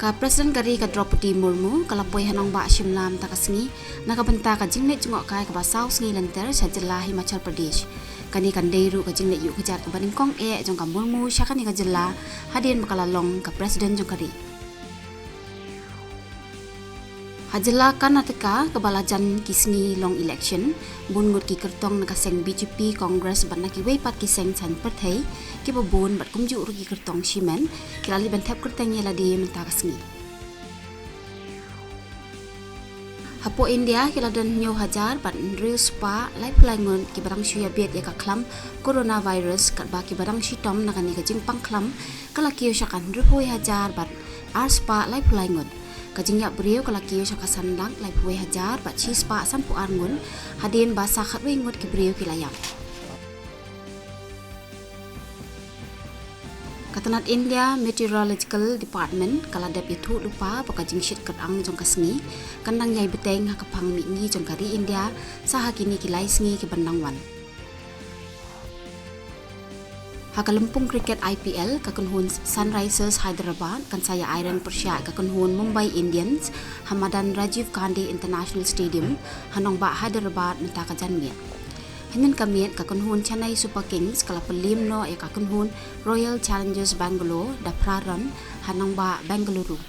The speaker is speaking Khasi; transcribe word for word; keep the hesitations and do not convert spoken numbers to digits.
Ka President ka ri ka Droupadi Murmu ka la poi ha nongbah Shimla mynta ka sngi na ka bynta ka jingleit jngohkai kaba saw sngi lynter sha jylla Himachal Pradesh. Kane kan dei ruh ka jingleit ïuh kjat kaba nyngkong eh jong ka Murmu sha kane ka jylla hadien ba ka la long ka President jong ka ri. Ha jylla Karnataka kaba la jan ki sngi long election, bun ngut ki kyrtong na ka seng B J P, Congress bad na kiwei pat ki seng saiñ pyrthei kiba bun bad kumjuh ruh ki kyrtong shimet ki la leit ban thep kyrteng ïa lade mynta ka sngi. Hapoh India ki la don hynñiew hajar bad hynriew spah laiphew lai ngut kiba dang shu ïabit ïa ka khlam coronavirus katba kiba dang shitom na kane ka jingpang khlam ka la kiew sha ka hynriewphew wei hajar bad ar spah laiphew lai ngut. Ka jingïap briew ka la kiew sha ka san lak laiphew wei hajar bad shi spah sanphew ar ngut, hadien ba sa khatwei ngut ki briew ki la ïap. Ka tnat India Meteorological Department ka la dep ïathuh lypa ba ka jingshit kyrang jong ka sngi kan dang ïai bteng ha ka phang mihngi jong ka ri India sa ha kine ki lai sngi kiban dang wan. Ha ka lympung cricket I P L, ka kynhun Sunrisers Hyderabad kan sa ïa aireng pyrshah ka kynhun Mumbai Indians ha madan Rajiv Gandhi International Stadium ha nongbah Hyderabad mynta ka janmiet. Hynnin ka miet ka kynhun Chennai Super Kings ka la pynliem noh ïa ka kynhun Royal Challengers Bangalore da phra run ha nongbah Bengaluru.